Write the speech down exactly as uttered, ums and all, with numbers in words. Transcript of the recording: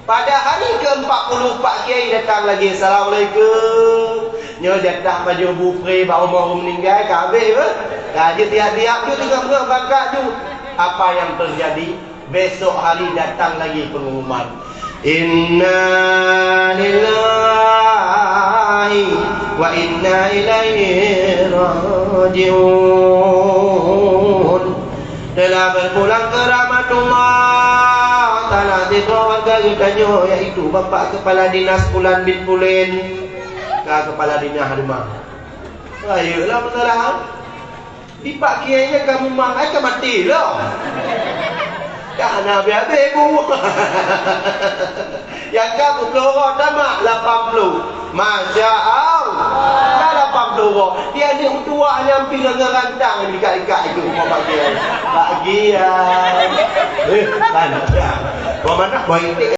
Pada hari keempat puluh, Pak Kiai datang lagi, "Assalamualaikum." Nyoe jatah pajoh bu pre bak uroe meuninggai, ka habéh, beuh? Ka jeuet tiap-tiap tu teungoh-teungoh bangka ju. Apa yang terjadi? Besok hari datang lagi pengumuman. Inna lillahi wa inna ilaihi raji'un. Telah berpulang ke rahmatullah Ta'ala sidroe warga geutanyoe, yaitu Bapak Kepala Dinas Pulan bin Pulen. Ka Kepala Dinas Demak. Ayolah masalah. Di Pak Kiai nyan ka mumang, ai ka maté lah. Ka hana habéh-habéh bu. Nyang ka peuet ploh uroe tamat lapan ploh. Masya Allah. Ka lapan ploh uroe. Di aneuk meutuwah nyang pih ngon rantang di ikat-ikat itu, Pak Kiai. Pak Kiai. Eh, kan. Bagaimana? Baik.